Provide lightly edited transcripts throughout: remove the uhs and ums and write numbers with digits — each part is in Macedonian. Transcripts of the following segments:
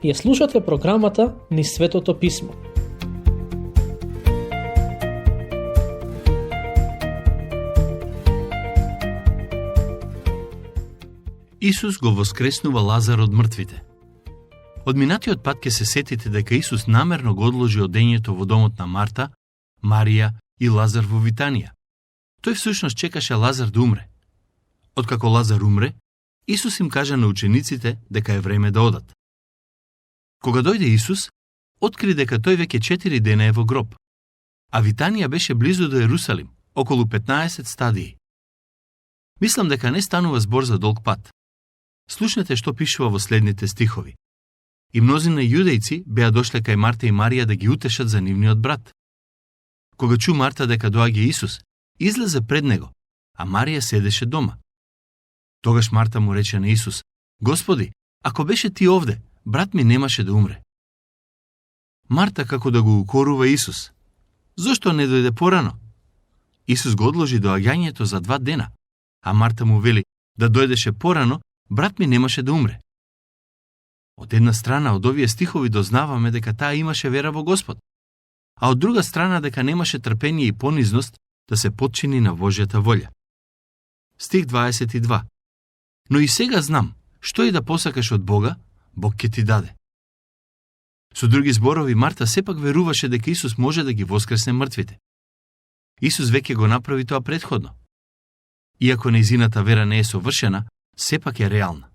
Ја слушате програмата Низ Светото Писмо. Исус го воскреснува Лазар од мртвите. Од минатиот пат ќе се сетите дека Исус намерно го одложи одењето во домот на Марта, Марија и Лазар во Витанија. Тој всушност чекаше Лазар да умре. Откако Лазар умре, Исус им кажа на учениците дека е време да одат. Кога дојде Исус, откри дека тој веќе 4 дена е во гроб, а Витанија беше близу до Ерусалим, околу 15 стадии. Мислам дека не станува збор за долг пат. Слушнете што пишува во следните стихови. И мнозина јудејци беа дошле кај Марта и Марија да ги утешат за нивниот брат. Кога чу Марта дека доаѓа Исус, излезе пред него, а Марија седеше дома. Тогаш Марта му рече на Исус: Господи, ако беше ти овде, брат ми немаше да умре. Марта како да го укорува Исус: Зошто не дојде порано? Исус го одложи доаѓањето за 2 дена, а Марта му вели: да дојдеше порано, брат ми немаше да умре. Од една страна, од овие стихови дознаваме дека таа имаше вера во Господ, а од друга страна дека немаше трпение и понизност да се потчини на Божјата волја. Стих 22. Но и сега знам, што и да посакаш од Бога, Бог ќе ти даде. Со други зборови, Марта сепак веруваше дека Исус може да ги воскресне мртвите. Исус веќе го направи тоа претходно. Иако нејзината вера не е совршена, сепак е реална.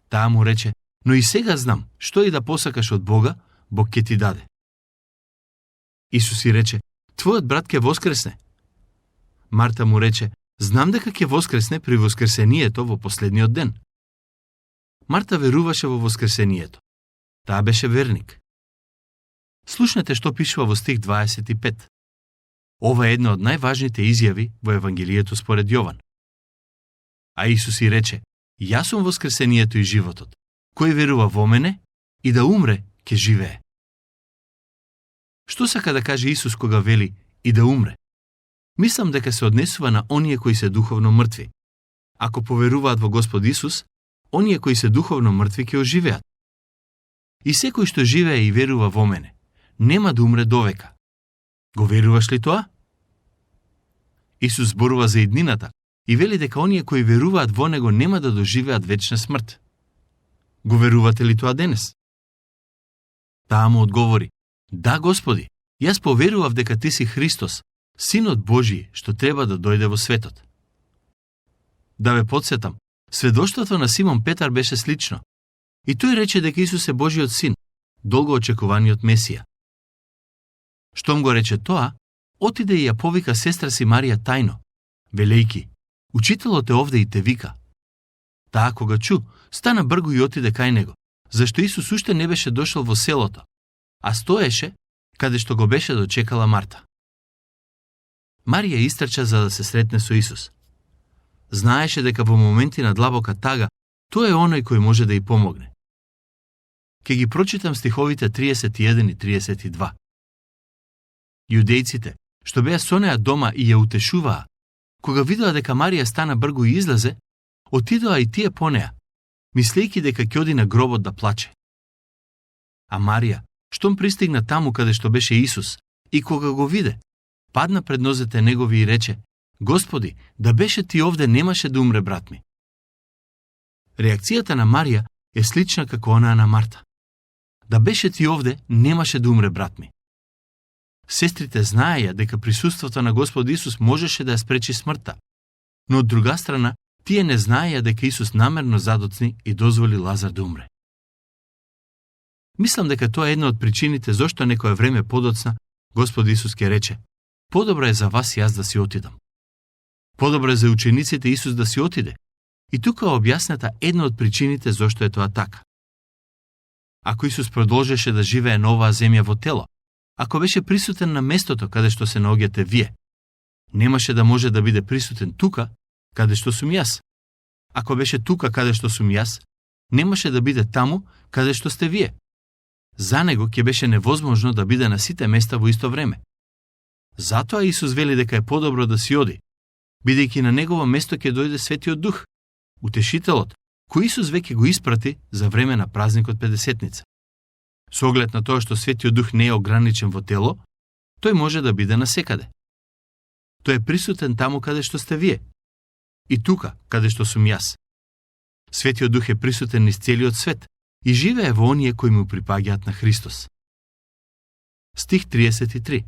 Таа му рече: но и сега знам, што и да посакаш од Бога, Бог ќе ти даде. Исус и рече: твојот брат ќе воскресне. Марта му рече: знам дека ќе воскресне при воскресението во последниот ден. Марта веруваше во воскресението. Таа беше верник. Слушнете што пишува во стих 25. Ова е една од најважните изјави во Евангелието според Јован. А Исус и рече: јас сум воскресението и животот. Кој верува во мене и да умре, ќе живее. Што сака да каже Исус кога вели и да умре? Мислам дека се однесува на оние кои се духовно мртви. Ако поверуваат во Господ Исус, оние кои се духовно мртви ќе оживеат. И секој што живее и верува во мене, нема да умре довека. Го веруваш ли тоа? Исус зборува за иднината и вели дека оние кои веруваат во него нема да доживеат вечна смрт. Го верувате ли тоа денес? Таа му одговори: да, Господи, јас поверував дека ти си Христос, Синот Божји, што треба да дојде во светот. Да ве потсетам, сведоштвото на Симон Петар беше слично. И тој рече дека Исус е Божјиот Син, долго очекуваниот Месија. Штом го рече тоа, отиде и ја повика сестра си Марија тајно, велејки: учителот е овде и те вика. Таа кога чу, стана бргу и отиде кај него, зашто Исус уште не беше дошол во селото, а стоеше каде што го беше дочекала Марта. Марија истрча за да се сретне со Исус. Знаеше дека во моменти на длабока тага, тој е оној кој може да ја помогне. Ке ги прочитам стиховите 31 и 32. Јудејците, што беа со неа дома и ја утешуваа, кога видоа дека Марија стана бргу и излезе, отидоа и тие по неа, мислејќи дека ќе оди на гробот да плаче. А Марија, штом пристигна таму каде што беше Исус, и кога го виде, падна пред нозете негови и рече: Господи, да беше ти овде, немаше да умре брат ми. Реакцијата на Марија е слична како онаа на Марта. Да беше ти овде, немаше да умре брат ми. Сестрите знаеја дека присуството на Господ Исус можеше да ја спречи смртта, но од друга страна, тие не знаеја дека Исус намерно задоцни и дозволи Лазар да умре. Мислам дека тоа е една од причините зошто некое време подоцна Господ Исус ќе рече: подобро е за вас јас да си отидам. Подобро е за учениците Исус да си отиде. И тука објасната една од причините зошто е тоа така. Ако Исус продолжеше да живее на оваа земја во тело, ако беше присутен на местото каде што се наоѓате вие, немаше да може да биде присутен тука каде што сум јас. Ако беше тука каде што сум јас, немаше да биде таму каде што сте вие. За него ќе беше невозможно да биде на сите места во исто време. Затоа Исус вели дека е подобро да си оди, бидејќи на негово место ќе дојде Светиот Дух, утешителот, кој Исус веќе го испрати за време на празникот Педесетница. Со оглед на тоа што Светиот Дух не е ограничен во тело, тој може да биде насекаде. Тој е присутен таму каде што сте вие. И тука, каде што сум јас. Светиот Дух е присутен низ целиот свет и живее во оние кои му припаѓаат на Христос. Стих 33.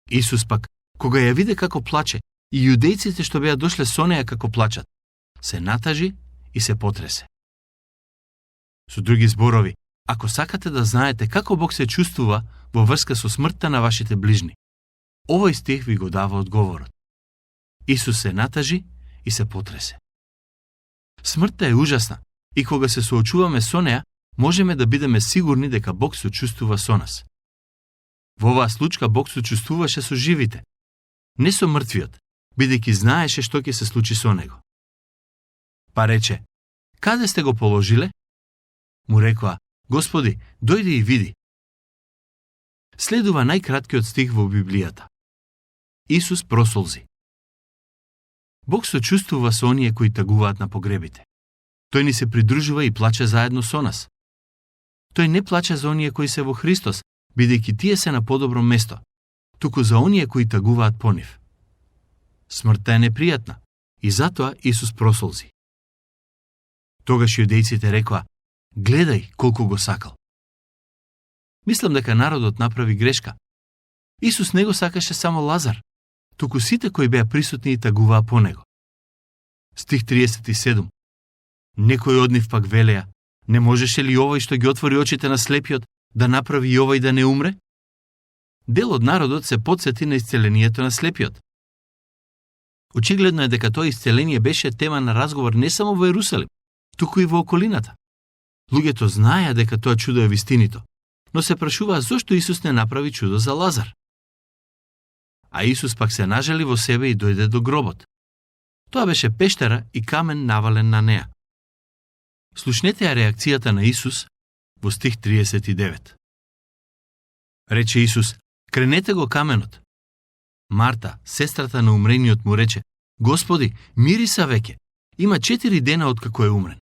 Исус пак, кога ја виде како плаче, и јудејците што беа дошле со неја како плачат, се натажи и се потресе. Со други зборови, ако сакате да знаете како Бог се чувствува во врска со смртта на вашите ближни, овој стих ви го дава одговорот. Исус се натажи и се потресе. Смртта е ужасна и кога се соочуваме со неа, можеме да бидеме сигурни дека Бог се чувствува со нас. Во оваа случка Бог се чувствуваше со живите, не со мртвиот, бидејќи знаеше што ќе се случи со него. Па рече, каде сте го положиле? Му рекоа, Господи, дојди и види. Следува најкраткиот стих во Библијата. Исус просолзи. Бог се чувствува со оние кои тагуваат на погребите. Тој ни се придружува и плаче заедно со нас. Тој не плаче за оние кои се во Христос, бидејќи тие се на подобро место, туку за оние кои тагуваат по нив. Смртта е непријатна и затоа Исус просолзи. Тогаш јудејците рекоа, гледај колку го сакал. Мислам дека народот направи грешка. Исус не го сакаше само Лазар, туку сите кои беа присутни и тагуваа по него. Стих 37. Некој од нив пак велеа, не можеше ли овој што ги отвори очите на слепиот да направи и овој да не умре? Дел од народот се потсети на исцелението на слепиот. Очигледно е дека тоа исцеление беше тема на разговор не само во Ерусалим, туку и во околината. Луѓето знаеа дека тоа чудо е вистинито, но се прашуваа зошто Исус не направи чудо за Лазар. А Исус пак се нажали во себе и дојде до гробот. Тоа беше пештера и камен навален на неа. Слушнете ја реакцијата на Исус во стих 39. Рече Исус, кренете го каменот. Марта, сестрата на умрениот, му рече, Господи, мириса веќе, има 4 дена откако е умрен.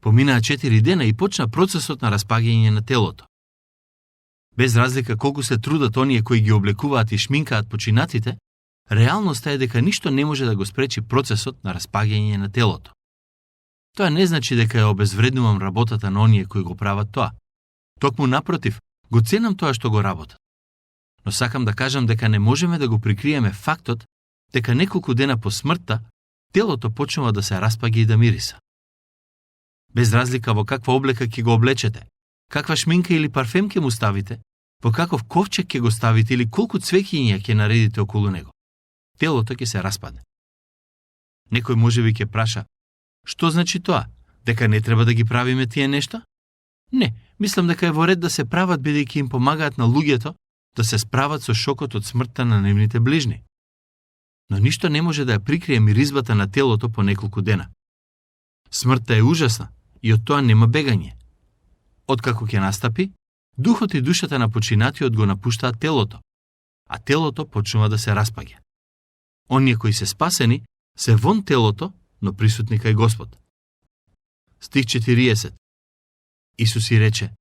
Поминаа 4 дена и почна процесот на распаѓање на телото. Без разлика колку се трудат оние кои ги облекуваат и шминкаат починатите, реалноста е дека ништо не може да го спречи процесот на распаѓање на телото. Тоа не значи дека ја обезвреднувам работата на оние кои го прават тоа. Токму напротив, го ценам тоа што го работат. Но сакам да кажам дека не можеме да го прикриеме фактот дека неколку дена по смртта телото почнува да се распаѓа и да мириса. Без разлика во каква облека ќе го облечете, каква шминка или парфем ќе му ставите, во каков ковчег ќе го ставите или колку цвеќиња ќе наредите околу него, телото ќе се распадне. Некој можеби ќе праша, што значи тоа? Дека не треба да ги правиме тие нешта? Не, мислам дека е во ред да се прават бидејќи им помагаат на луѓето да се справат со шокот од смртта на нивните ближни. Но ништо не може да ја прикрие миризбата на телото по неколку дена. Смртта е ужасна и од тоа нема бегање. Откако ќе настапи, духот и душата на починатиот го напуштаат телото, а телото почнува да се распаѓа. Оние кои се спасени се вон телото, но присутни кај Господ. Стих 40. Исус и рече,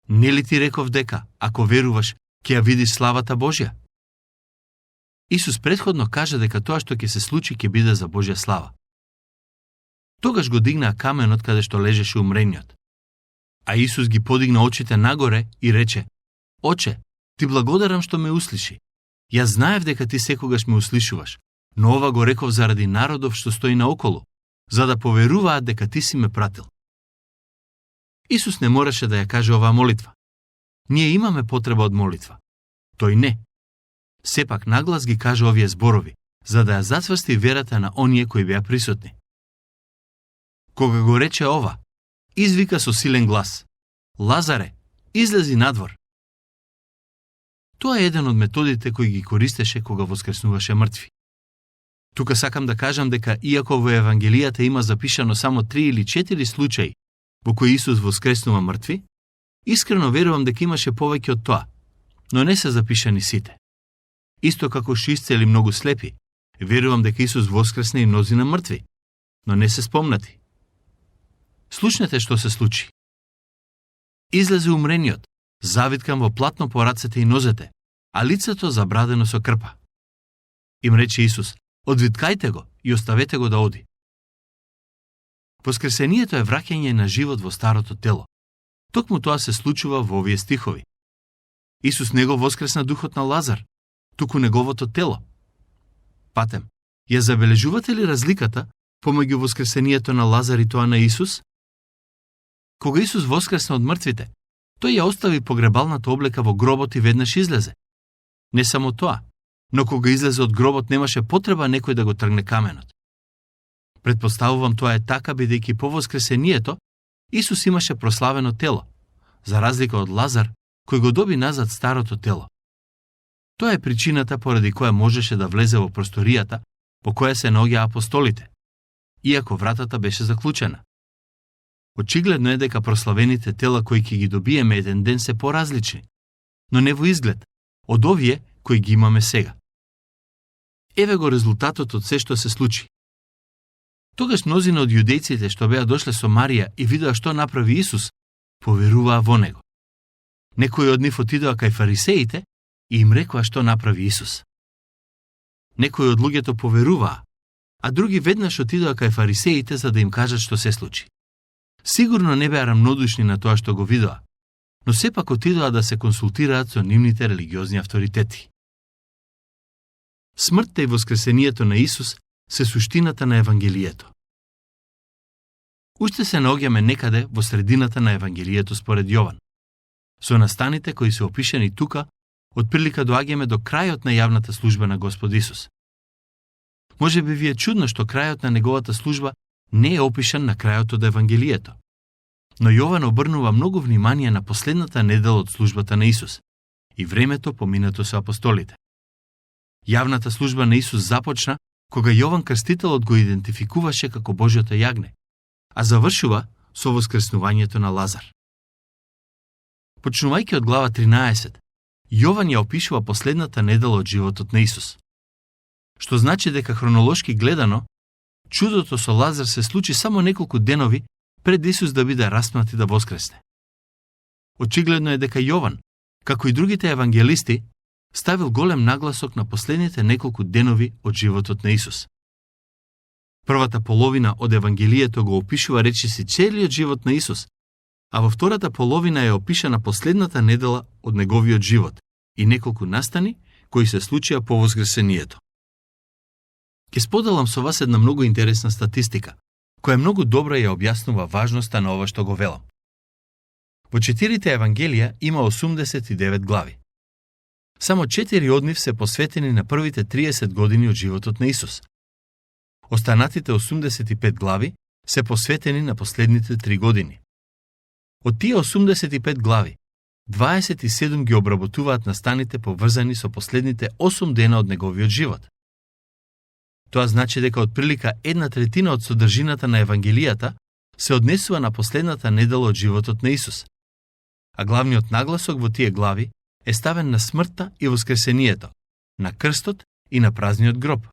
нели ти реков дека, ако веруваш, ќе ја видиш славата Божја? Исус претходно кажа дека тоа што ќе се случи ќе биде за Божја слава. Тогаш го дигнаа каменот каде што лежеше умрениот. А Исус ги подигна очите нагоре и рече, Оче, ти благодарам што ме услиши. Јас знаев дека ти секогаш ме услишуваш, но ова го реков заради народов што стои наоколу, за да поверуваат дека ти си ме пратил. Исус не мораше да ја каже оваа молитва. Ние имаме потреба од молитва. Тој не. Сепак наглас ги кажа овие зборови, за да ја зацврсти верата на оние кои беа присутни. Кога го рече ова, извика со силен глас, Лазаре, излези надвор. Тоа е еден од методите кои ги користеше кога воскреснуваше мртви. Тука сакам да кажам дека иако во Евангелијата има запишано само 3 или 4 случаи во кои Исус воскреснува мртви, искрено верувам дека имаше повеќе од тоа, но не се запишани сите. Исто како што исцели многу слепи, верувам дека Исус воскресне и мнозина мртви, но не се спомнати. Слушнете што се случи. Излезе умрениот, завиткан во платно по рацете и нозете, а лицето забрадено со крпа. Им рече Исус: одвиткајте го и оставете го да оди. Воскресението е враќање на живот во старото тело. Токму тоа се случува во овие стихови. Исус не го воскресна духот на Лазар, туку неговото тело. Патем, ја забележувате ли разликата помеѓу воскресението на Лазар и тоа на Исус? Кога Исус воскресна од мртвите, тој ја остави погребалната облека во гробот и веднаш излезе. Не само тоа, но кога излезе од гробот немаше потреба некој да го тргне каменот. Предпоставувам тоа е така бидејќи по воскресението Исус имаше прославено тело, за разлика од Лазар, кој го доби назад старото тело. Тоа е причината поради која можеше да влезе во просторијата по која се наоѓа апостолите, иако вратата беше заклучена. Очигледно е дека прославените тела кои ќе ги добиеме еден ден се поразлични, но не во изглед од овие кои ги имаме сега. Еве го резултатот од се што се случи. Тогаш мнозина од јудејците што беа дошле со Марија и видоа што направи Исус, поверуваа во него. Некои од нив отидоа кај фарисеите и им рекоа што направи Исус. Некои од луѓето поверуваа, а други веднаш отидоа кај фарисеите за да им кажат што се случи. Сигурно не беа рамнодушни на тоа што го видоа, но сепак отидоа да се консултираат со нивните религиозни авторитети. Смртта и воскресението на Исус се суштината на Евангелието. Уште се наоѓаме некаде во средината на Евангелието според Јован. Со настаните кои се опишани тука, отприлика доаѓаме до крајот на јавната служба на Господ Исус. Може би ви е чудно што крајот на неговата служба не е опишан на крајот од Евангелието. Но Јован обрнува многу внимание на последната недела од службата на Исус и времето поминато со апостолите. Јавната служба на Исус започна кога Јован Крстителот го идентификуваше како Божјото јагне, а завршува со воскреснувањето на Лазар. Почнувајќи од глава 13, Јован ја опишува последната недела од животот на Исус. Што значи дека хронолошки гледано, чудото со Лазар се случи само неколку денови пред Исус да биде распнат и да воскресне. Очигледно е дека Јован, како и другите евангелисти, ставил голем нагласок на последните неколку денови од животот на Исус. Првата половина од Евангелието го опишува речиси целиот живот на Исус, а во втората половина е опишана последната недела од неговиот живот и неколку настани кои се случија по воскресението. Ке споделам со вас една многу интересна статистика, која многу добро ја објаснува важноста на ова што го велам. Во 4 Евангелија има 89 глави. Само 4 од нив се посветени на првите 30 години од животот на Исус. Останатите 85 глави се посветени на последните 3 години. Од тие 85 глави, 27 ги обработуваат настаните поврзани со последните 8 дена од неговиот живот. Тоа значи дека отприлика 1/3 од содржината на Евангелијата се однесува на последната недела од животот на Исус. А главниот нагласок во тие глави е ставен на смртта и воскресението, на крстот и на празниот гроб.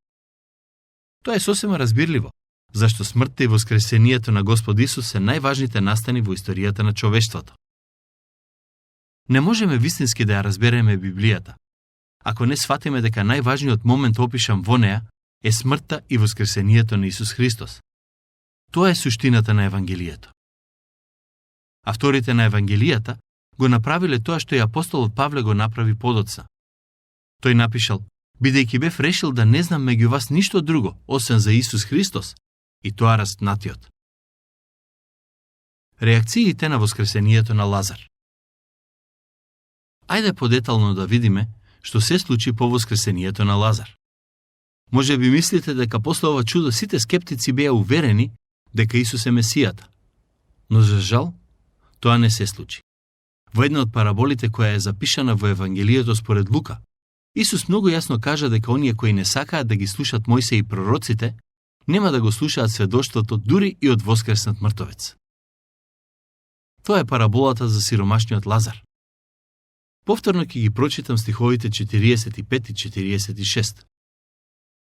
Тоа е сосема разбирливо, зашто смртта и воскресението на Господ Исус се најважните настани во историјата на човештвото. Не можеме вистински да ја разбереме Библијата, ако не сфатиме дека најважниот момент опишан во неа е смртта и воскресението на Исус Христос. Тоа е суштината на Евангелието. Авторите на Евангелијата го направиле тоа што и апостолот Павле го направи подоцна. Тој напишал: бидејќи бев решил да не знам меѓу вас ништо друго, освен за Исус Христос, и тоа распнатиот. Реакциите на воскресението на Лазар. Ајде подетално да видиме што се случи по воскресението на Лазар. Може би мислите дека после ова чудо сите скептици беа уверени дека Исус е Месијата. Но за жал, тоа не се случи. Во една од параболите која е запишана во Евангелието според Лука, Исус многу јасно кажа дека оние кои не сакаат да ги слушаат Мојсей и пророците, нема да го слушаат сведоштвото дури и од воскреснат мртовец. Тоа е параболата за сиромашниот Лазар. Повторно ќе ги прочитам стиховите 45 и 46.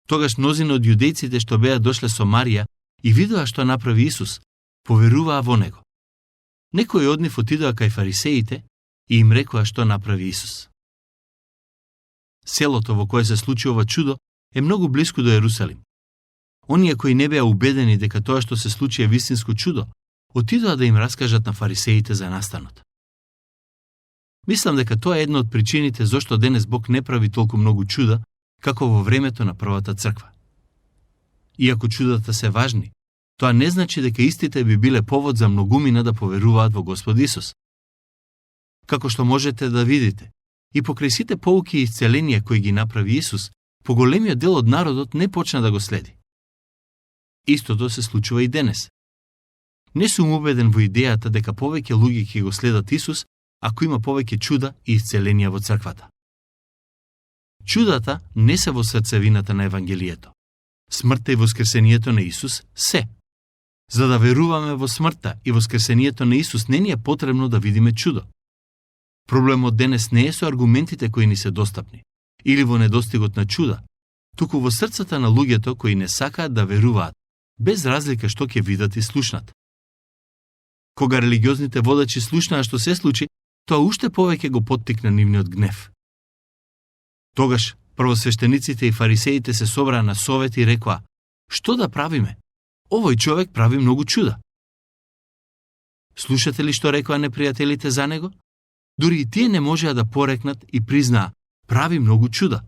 Тогаш мнозина од јудејците што беа дошле со Марија и видоа што направи Исус, поверуваа во него. некои од нив отидоа кај фарисеите и им рекоа што направи Исус. Селото во кое се случи ова чудо е многу блиску до Ерусалим. Оние кои не беа убедени дека тоа што се случи е вистинско чудо, отидоа да им раскажат на фарисеите за настанот. Мислам дека тоа е една од причините зошто денес Бог не прави толку многу чуда како во времето на првата црква. Иако чудата се важни, тоа не значи дека истите би биле повод за многумина да поверуваат во Господ Исус. Како што можете да видите, и покрај сите поуки и исцеленија кои ги направи Исус, поголемиот дел од народот не почна да го следи. Истото се случува и денес. Не сум убеден во идејата дека повеќе луѓе ќе го следат Исус ако има повеќе чуда и исцеленија во црквата. Чудата не се во срцевината на Евангелието. Смртта и воскресението на Исус се. За да веруваме во смртта и воскресението на Исус не ни е потребно да видиме чудо. Проблемот денес не е со аргументите кои ни се достапни, или во недостигот на чуда, туку во срцата на луѓето кои не сакаат да веруваат, без разлика што ќе видат и слушнат. Кога религиозните водачи слушнаа што се случи, тоа уште повеќе го поттикна нивниот гнев. Тогаш првосвештениците и фарисеите се собраа на совет и рекоа: "Што да правиме? Овој човек прави многу чуда." Слушате ли што рекоа непријателите за него? Дури и тие не можеа да порекнат и признаа: "Прави многу чуда."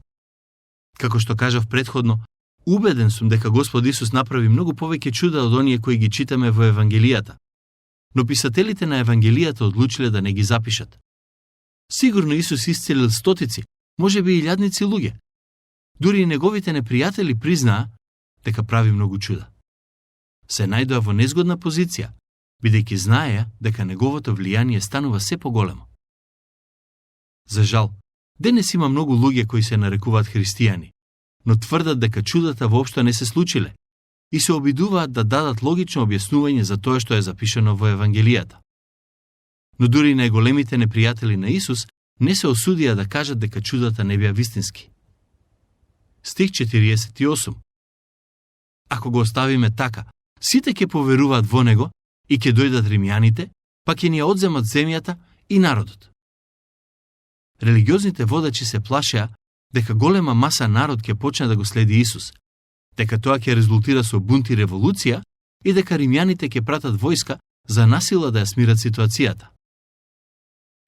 Како што кажав претходно, убеден сум дека Господ Исус направи многу повеќе чуда од оние кои ги читаме во Евангелијата. Но писателите на Евангелијата одлучиле да не ги запишат. Сигурно Исус исцелил стотици, можеби и илјадници луѓе. Дури и неговите непријатели признаа дека прави многу чуда. Се најдоа во незгодна позиција, бидејќи знаеа дека неговото влијание станува се поголемо. За жал, денес има многу луѓе кои се нарекуваат христијани, но тврдат дека чудата воопшто не се случиле и се обидуваат да дадат логично објаснување за тоа што е запишано во Евангелијата. Но дури најголемите непријатели на Исус не се осудија да кажат дека чудата не беа вистински. Стих 48. Ако го оставиме така, сите ќе поверуваат во него и ќе дојдат римјаните, па ќе ни ја одземат земјата и народот. Религиозните водачи се плашеа дека голема маса народ ќе почне да го следи Исус, дека тоа ќе резултира со бунт и револуција и дека римјаните ќе пратат војска за насила да ја смират ситуацијата.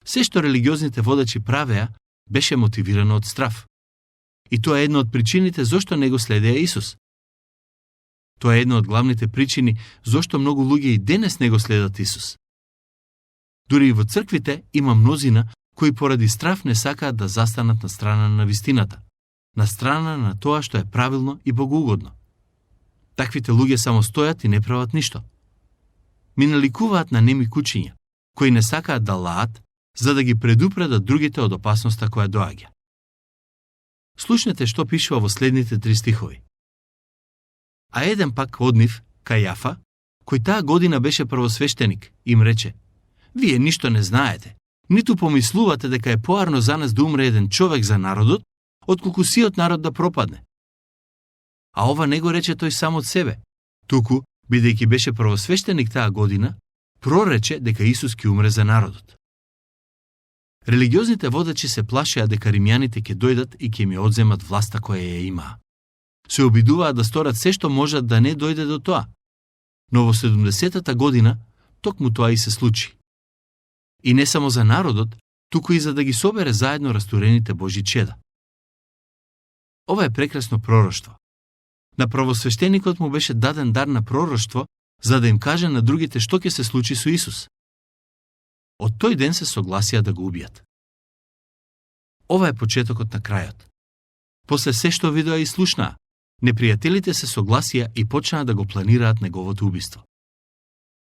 Се што религиозните водачи правеа беше мотивирано од страв. И тоа е една од причините зошто не го следеа Исус. Тоа е една од главните причини зошто многу луѓе и денес не го следат Исус. Дури и во црквите има мнозина кои поради страв не сакаат да застанат на страна на вистината, на страна на тоа што е правилно и богоугодно. Таквите луѓе само стојат и не прават ништо. Ми наликуваат на неми кучиња, кои не сакаат да лаат, за да ги предупредат другите од опасноста која доаѓа. Слушнете што пишува во следните 3 стихови. А еден пак од нив, Кајафа, кој таа година беше првосвештеник, им рече: "Вие ништо не знаете, ниту помислувате дека е поарно за нас да умре еден човек за народот, отколку сиот народ да пропадне." А ова не го рече тој сам од себе, туку, бидејќи беше првосвештеник таа година, прорече дека Исус ќе умре за народот. Религиозните водачи се плашеа дека римјаните ќе дојдат и ќе ми одземат власта која ја имаа. Се обидуваат да сторат се што можат да не дојде до тоа. Но во 70-та година токму тоа и се случи. И не само за народот, туку и за да ги собере заедно растурените Божји чеда. Ова е прекрасно пророштво. На првосвештеникот му беше даден дар на пророштво, за да им каже на другите што ќе се случи со Исус. Од тој ден се согласија да го убијат. Ова е почетокот на крајот. После се што видоа и слушнаа, непријателите се согласија и почнаа да го планираат неговото убиство.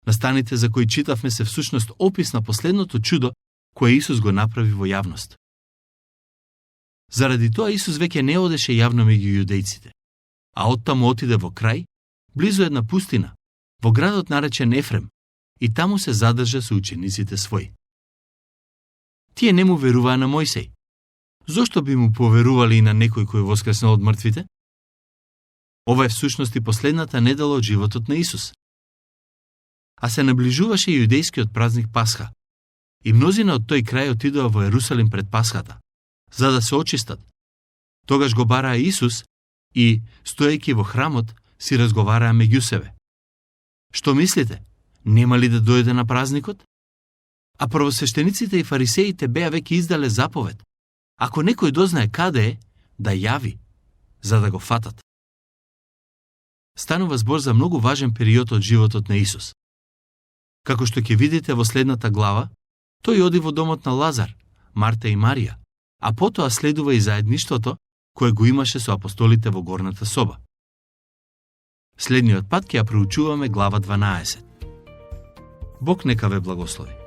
Настаните за кои читавме се всушност опис на последното чудо кое Исус го направи во јавност. Заради тоа Исус веќе не одеше јавно меѓу јудејците, а оттаму отиде во крај, близу една пустина, во градот наречен Ефрем, и таму се задржа со учениците своји. Тие не му веруваа на Мојсей. Зошто би му поверували и на некој кој воскреснал од мртвите? Ова е всушност и последната недела од животот на Исус. а се наближуваше јудејскиот празник Пасха. И мнозина од тој крај отидоа во Ерусалим пред Пасхата, за да се очистат. Тогаш го бараа Исус и, стоејќи во храмот, си разговараа меѓу себе. Што мислите? Нема ли да дојде на празникот? А првосвештениците и фарисеите беа веќе издале заповед. Ако некој дознае каде е, да јави, за да го фатат. Станува збор за многу важен период од животот на Исус. Како што ќе видите во следната глава, тој оди во домот на Лазар, Марта и Марија, а потоа следува и заедништвото кое го имаше со апостолите во горната соба. Следниот пат ќе ја проучуваме глава 12. Бог нека ве благослови.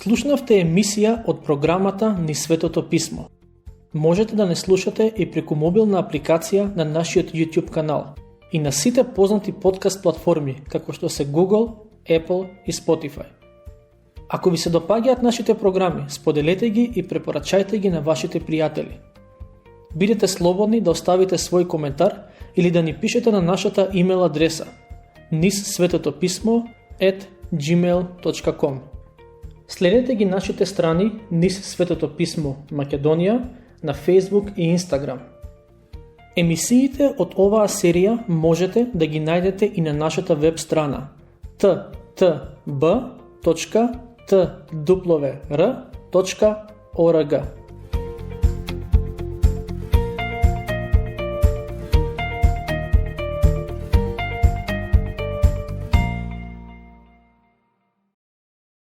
Слушнавте емисија од програмата Низ Светото Писмо. Можете да не слушате и преку мобилна апликација на нашиот YouTube канал и на сите познати подкаст платформи, како што се Google, Apple и Spotify. Ако ви се допаѓаат нашите програми, споделете ги и препорачајте ги на вашите пријатели. Бидете слободни да оставите свој коментар или да ни пишете на нашата имейл адреса nizsvetopismo@gmail.com. Следете ги нашите страни Низ Светото Писмо Македонија на Facebook и Instagram. Емисиите од оваа серија можете да ги најдете и на нашата веб страна ttb.twr.org.